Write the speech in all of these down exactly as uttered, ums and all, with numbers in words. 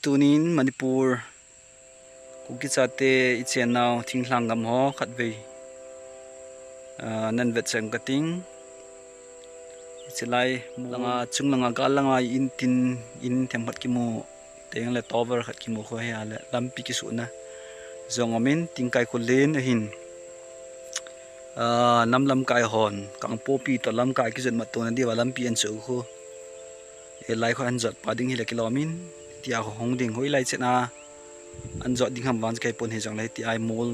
Tunin Manipur Kuki chate i chennau thinglhang gam ho khatvei, ah, nan vetsah kating. Hiche lai langa, chung langa, gal langa in tin, in themkhat kimu, tengle tower khat kimu kho hi ale lampi kisuhna jong umin, tingkai khulen ahin. Ah, nam lamkai hon, Kangpokpi toh lamkai kijot mat tona diuva lampi ansuh khu. E, lai khu anjot pa ding hile kilomin, tia khu hung ding hoilai chena anjot ding ham vang chu kahepon, hijongle tia mol,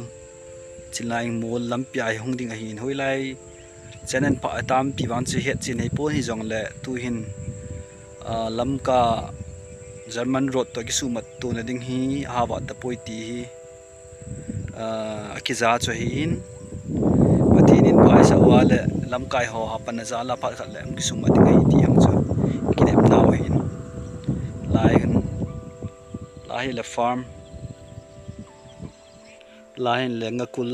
chinlai mol lampi a hi hung ding ahin, hoilai chena anpha tampi vang chu hetchen hepon, hijongle tuhin, ah, Lamka German road toh kisuhmat tona ding hi ahava tapoi ti hi, ah, akija chu ahin. Pathen in phaisah uva le lamkai ho hapan ajal a phat khat le hung kisuhmat ding ahi ti jong chu kinepnau ahin. Lai hin, lai hile farm. Lai hin le ngakul,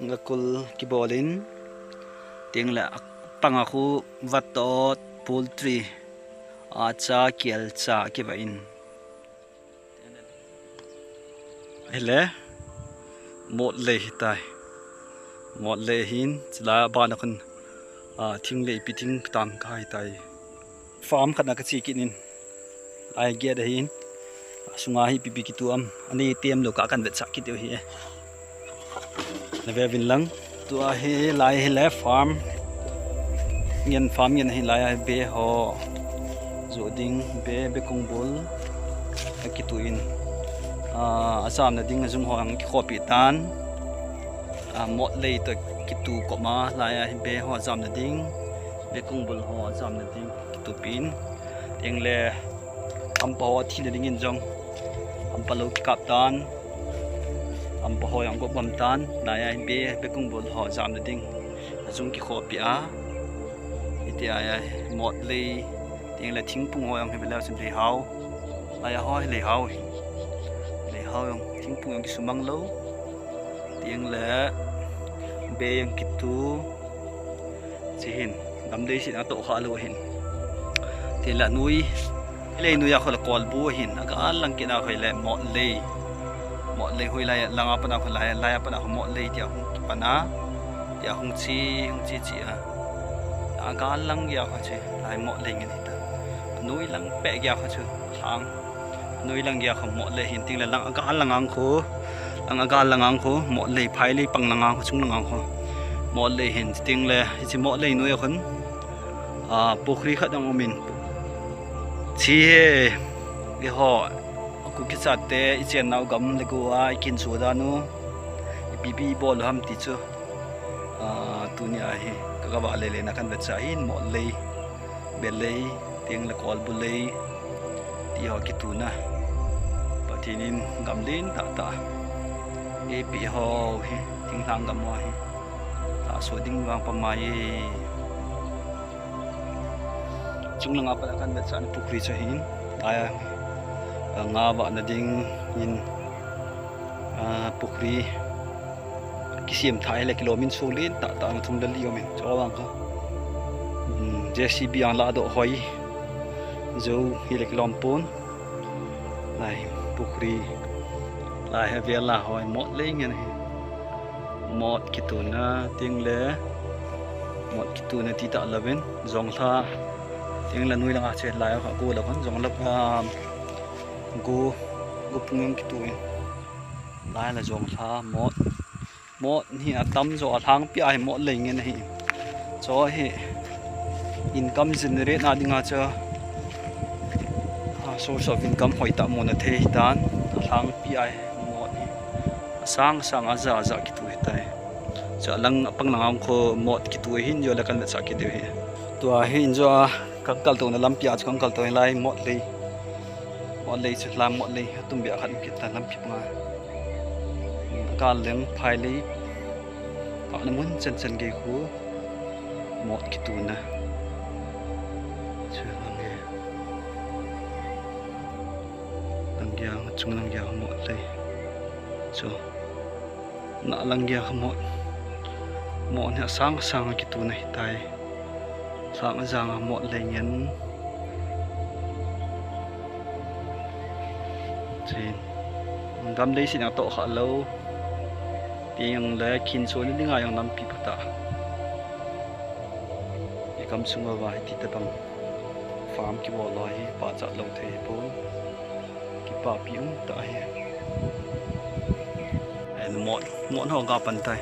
ngakul kibolin, tengle apanga khu vatot, poultry, acha, kelcha kivah in. Hile motlei hitai. Motlei hin, chulai abana khun, ah, thinglei ipi thing tam kahitai. Farm khatna kache kit in. Lai gate ahin. Asunga hi ipi ipi kitu am, anei tem lou kah kan vetsah kit diu ahi. Nave uvin lang. Tua hi lai hile farm ngen, farm ngen ahi. Lai a hi be ho joh ding, be, be kongbul akitu in. Ah, ajamna ding ajung ho jong kikhopi tan. Ah, motlei toh kitu koma, lai a hi be ho ajamna ding, be kongbul ho ajamna ding kitupin. Tengle hampa ho athina dingin jong hampa lou kikap tan. Hampa ho jong gop gam tan. Lai a hi be, be kongbul ho jamna ding ajung kikhopi a. Hitia hi motlei, tengle thingphung ho jong hi veleu chun leihao. Lai a ho hi leihao hi. Leihao jong, thingphung jong kisumang lou. Tengle be jong kitu. Hiche hin, gamlei sina toh kha lou ahin. Tengle anoi, hilai noi a khu le kolbu ahin, agal lang kit a khu le motlei. Motlei hoilai langa pat a khu, lai, lai a pat a khu motlei tia hung kipan a, tia hung che, hung che che a. Agal lang geiya khu chu, lai motlei ngen hita. Anoi lang peh geiya khu chu, lhang. Anoi lang geiya khu motlei hin, tengle lang agal langa khu, lang agal langa khu motlei, phailei pang langa khu, chung langa khu motlei hin, tengle hiche motlei noi a khun, ah, pukhri khat jong umin. Hiche hi, eiho Kuki chate i chennau gam le go a i kinsu dan u, ipi ipi ibol u ham ti chu, ah, tunia hi kagavah lele na kan vetsah ahin, motlei, belei, tengle kolbu lei, ti ho kituna. Pathen in gam lentah tah eipeh ho hi, thinglhang gam ho hi lhahsuh ding vang pamai e. Chung langa pat a kan vetsahna pukhri chu ahin, aia, ah, nga vahna dingin, ah, pukhri kisem thah hile kilomin, sung lentah tah na thum le li umin, chuvang kha, um, J C B a ladoh hoi jou hile kilom pon. Lai pukhri, lai hi avel a hoi, motlei ngen ahi. Mot kituna, tengle mot kituna ti tah louvin, jonglha, tengle noi langa che, lai a kha go lou khun, jonglha, ah, go, go pung jong kitu in. Lai la jonglha, mot. Mot hi atamjo a lhangpi a hi motlei ngen ahi. Chu hi income generate na dinga chu, ah, source of income hoitah muna thei hitan. Alhangpi a hi mot hi asang sang aja aja kitu hitai. Chu alang apang langa khu mot kitu ahin, jou le kan vetsah kit diu ahi. Tua hi injo a kakaltouna lampi a chu kakaltou hilai motlei. Motlei chu la motlei atum beh a khat um kit ta lampi panga. Kal leng phailei, kal le mun chan chan gei khu mot kituna. Chu lang gei. Lang gei a, chung lang gei a motlei. Chu. Na lang gei a mot. Mot hi asang sang a kituna hitai. Sang ajang a motlei ngen. Tin, gam leiset a toh kha lou. Tin, le khin chu ni dinga jong lampi phatah. I gam sunga va hiti tabang farm kibol lou hi pachat lou thei pon. Kipapi um tah hi. Ei, mot, mot ho ga pan tai.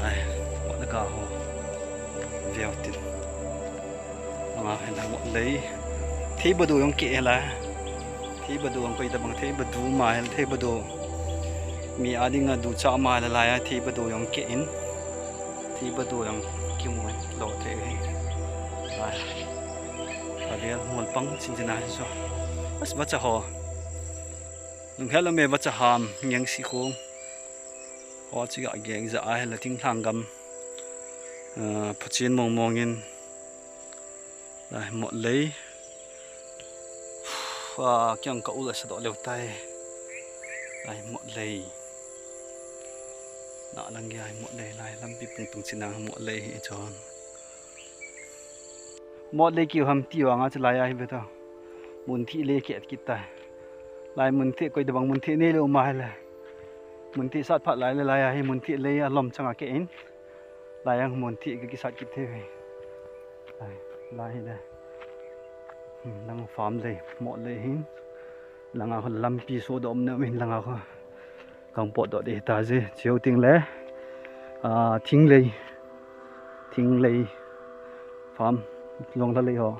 Ei, mot ga ho. Veu tin. Anga hin mot lei. Theibadu jong keh la. Theibadu jong koi tabang theibadu ma hel theibadu. Mi a dinga ducha ma la la a theibadu jong keh in. Theibadu jong kimu lou thei hi. Ai. Avel mol pang chin chin a hi so. Bas vacha ho. Lunghel me vacha ham ngeng si khong. Ho chi ga geng ja a hel thing thang gam. Ah, phachin mong mong in. Lai mot lei. Ah, kiang ka ula sa do leu tai. Lai mot lei. Na lang ya mot lei lai lampi pung pung chin a mot lei hi chon. Mot lei kiu ham ti vang a chu lai a hi ve ta. Mun thi lei keh kit tai. Lai mun thi koi tabang mun thi nei lou ma hel. Mun thi sat phat lai le lai a hi mun thi lei a lom chang a keh in. Lai ang mun thi ka kisat kit thei ve. Lai, lai hi le. Hmm, lang farm lei, mot lei hin. Langa ho lampi so dom ne min langa ho. Kang pot do de ta je, chiu ting le. Ah, thing lei. Thing lei. Farm, long la lei ho.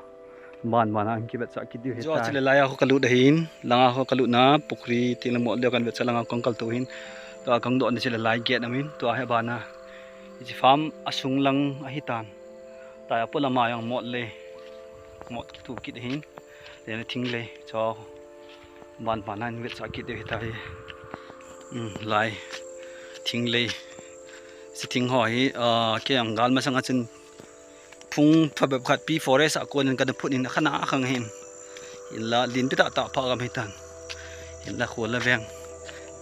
Ban ban ang kivet sa kit diu hi ta. Jo chile lai a ho kalut ahin. Langa ho kalut na, pukri, ting le mot lei kan vet sa langa kong kal tu hin. Tua kang do ni chile lai gate amin. Tua he bana. Hiche farm asung lang ahi tan. Tai a polam a jong mot lei. Mot kitu kit hin. Tena thing lei. Cho. Ban ban a in vet sa kit deu hi ta hi. Um, lai. Thing lei. Si thing ho hi, ah, kei ang gal masang a chun phung phabep khat pi forest a kon in kana phun in khana khang hin. Hinla lin pi tah tah pha gam hi tan. Hinla khol la veng.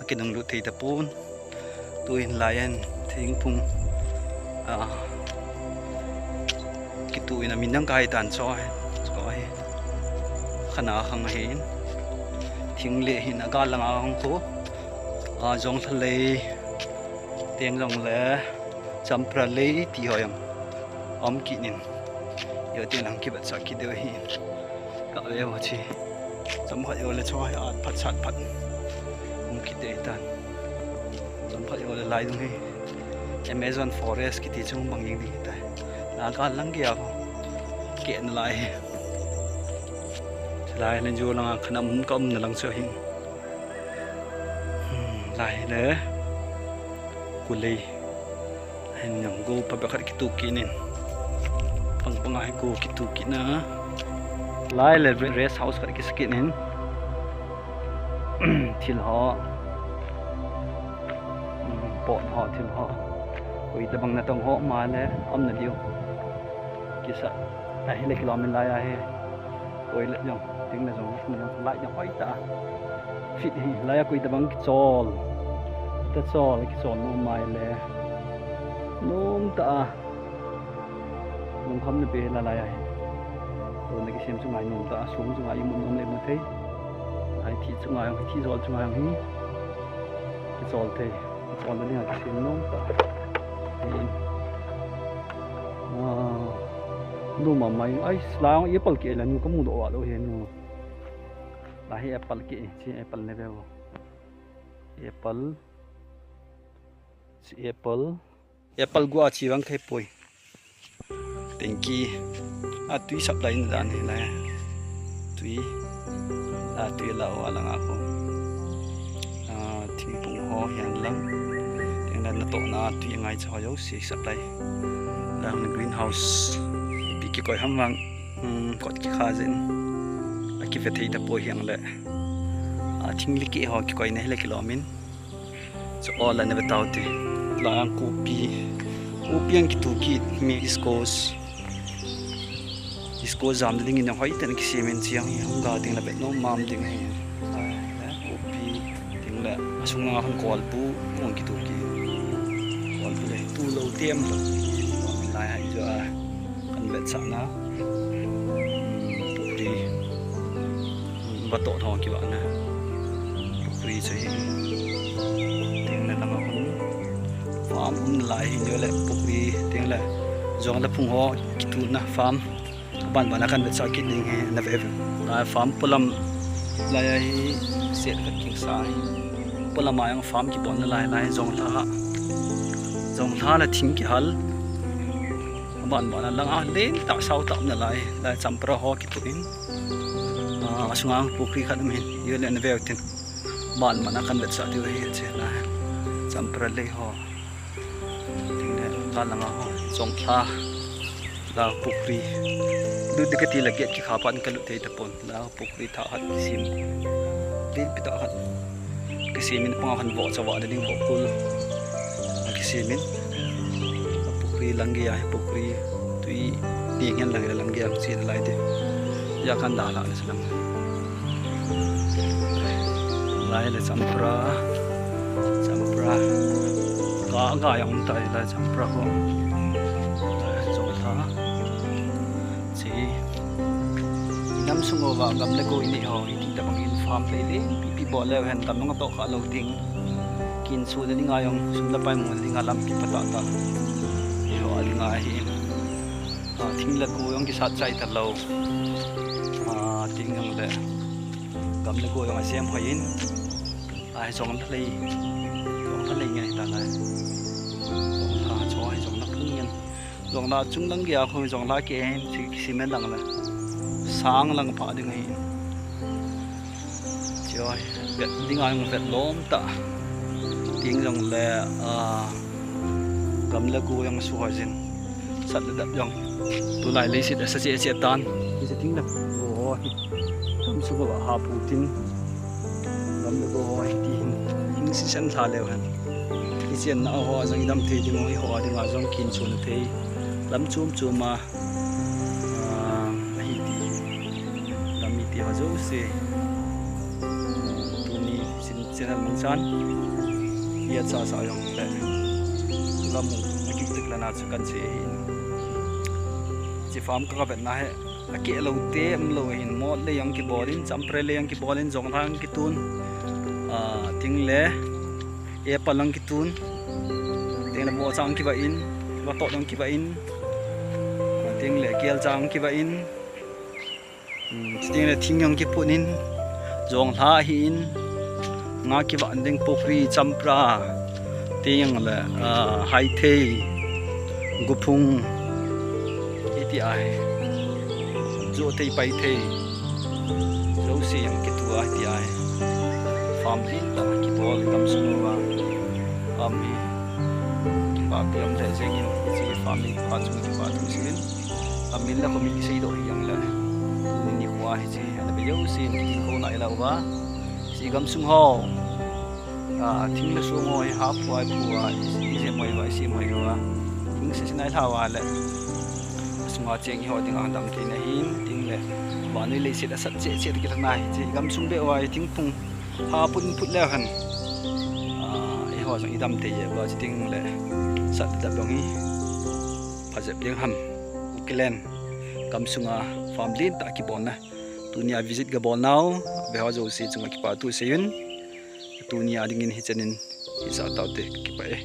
Akinung lut thei ta pon. Tu in lai an thing phung. Ah. Kitu in amin dang kai tan cho. Cho hi. Khana khang hin. Thing lei hin aga langa hung ko. Ah, jong tha lei. Teng jong le. Champra lei ti ho jong. Om kit in. Yo tin lang kibat sa kit deu hi. Ka ve ho chi. Cham khat yo le choi at phat sat phat. Um kit dei tan. Cham khat yo le lai dung hi. Amazon forest kiti chung bang jing ding hi tai. La ka lang kia ho. Ke na lai hi. Lai len jo lang a khana um ka um na lang cho hin. Hmm, lai le. Kulei. Hin jong go phabep khat kitu kit in. Pang pang a hi go kitu kit na. Lai le re-, rest house khat kisa kit in. Thil ho. Hmm, pot ho, thil ho. Koi tabang natong ho ma le, um na diu. Kisa. Ahi le kilom in lai a hi. Toilet jong, ting le jong, jong, light jong hoi ta. Fit hi, lai a koi tabang kichol. Ta chol, kichol nom mai le. Nom ta a. Lungkham na pe la lai a hi. To na kisem chu ngai nom ta, sum chu ngai mu nom le mu thei. Ai thi chu ngai, thi jol chu ngai hi. Kichol thei. Kichol na ding a kisem nom ta. Hi. Ah, nu ma mai, ai, la apple ke la nu ka mu do wa lo he nu. La hi apple ke, chi apple ne ve vo. Apple. Chi apple. Apple gua chi vang khai poi. Tengki. A tui supply na dan hi lai. Tui. A tui la wa langa ko. Ah, thingphung ho hian lang. Teng dan na to na tui ngai cha ho jo si supply. Lang greenhouse. Pi kikoi ham vang. Hmm, kot kikha jin. A kive thei ta poi hiang le. A thing li ke ho kikoi ne le kilom in. Chu all an ve tau te. La ang kopi. Kopi ang kitu kit mi squash. Squash jam ding in hoi ten kisem in chiang hi hung ga ding la bet nom mam ding hi. Ai, eh, kopi ding la. Asung nga hung kolbu hung kitu kit. Kolbu le tu lo tem lo. Lai hai jo a. Kan vetsahna, um, pukri, um, va toh thong kivahna. Pukri chu hi. Tengle langa hung farm um lai hi, jole pukri, tengle jong le phung ho kituna farm. Aban bana kan vetsah kit ding hi, na ve ve. Lai farm polam lai a hi set khat kisa hi. Polam a jong farm kibol nalai lai, jonglha. Jonglha le thing kihal. Aban bana langa lentah sautah um nalai. Lai champra ho kituh in. Ah, asunga pukri khat um hin, jole na ve utin. Aban bana kan vetsah diu hi, che na. Champra lei ho. Tengle, ka langa ho, jonglha, la pukri. Lut ding kati le gate kikha phat in ka lut thei tapon. La pukri thah khat kisem. Lenpi tah khat. Kisem in panga khan vohcha vahna ding vohkul. Kisem in. La pukri lang gei a, pukri tui ding hen lang, lang gei a che nalai te. Hia kan dalha le lang. Lai le champra. Champra. Ka, ka jong tai lai champra ho. Lai jonglha. Che. Inam sung uva gam le go inei ho, iti tabang in farm lei lei pipi bol leu hen, tamnung atoh kha lou ding. Kinsuna dinga jong, sum le pai muna dinga lampi phatah tah. Eiho a dinga ahi in. Ah, thing le go jong kisat chai talou. Ah, tengle gam le go jong asem hoi in. Ah, hi jonglha lei. Jonglha lei ngen hita lai. Jonglha chu hi jonglha phung ngen. Jonglha chung lang gei a khu jonglha kei hin, chi kisem in lang le. Sang lang pha ding ahi. Chu hi vet dinga jong vet lom tah. Tengle, ah, gam le go jong suhoi jin. Sat le dap jong. Tulai leiset asa cheh cheh tan. Hiche tengle go ho hi. Gam sung uva hapu tin. Gam le go ho hi ti hin. Hing sisen lha leu hen. Hiche na ho jong idam thei ding, eiho a dinga jong kinsuna thei. Lam chom chom a. Ah, ahi ti. Gam mite ho jouse. Tuni channel mangchan. Hia cha sa jong le. Gam mu, akit tik lana chu kan che hin. Chi farm ka, ka vetna hi. Akeh lou te umlou hin, mot le jong kibol in, champra le jong kibol in, jonglha jong kitun. Ah, tengle, apple jong kitun. Tengle, vohcha jong kivah in, vatot jong kivah in. Tengle, kelcha jong kivah in. Hmm, tengle, thing jong kiphut in, jonglha ahi in. Nga kivah ding pukri, champra, tengle, ah, haithei, gophung, iti ahi. Jothei, paithei. Jouse jong kitu ahi ti ahi. Farm lentah kibol gam sung uva. Farm hi. Kipa thu jong le jeng in, hiche farm hi kipa thu, kipa thu jeng in. Amin le khomin kisei doh hi jong le. Tuni nikho a hiche ana be jouse in kikhou nai lou va. Hiche gam sung ho. Ah, thing le song ho hi hap uva, phu uva, i, i jem hoi uva, i sem hoi uva. Thing sese nai lha uva le. Asunga cheng eiho dinga dam thei na hin, tengle. Vannoi leiset asat cheh cheh tah kilhon ahi, hiche gam sung beh uva, thingphung. Ha put in put leu hen. Ah, eiho jong idam thei uva, chu tengle. Sat le dap jong hi. Pha jep ding ham. Ukilen. Gam sunga farm lentah kibolna. Tunia visit kabol nau, veho jouse chunga kipa thu seiyun. Tunia dingin hichan in, hisa taute, kipah e.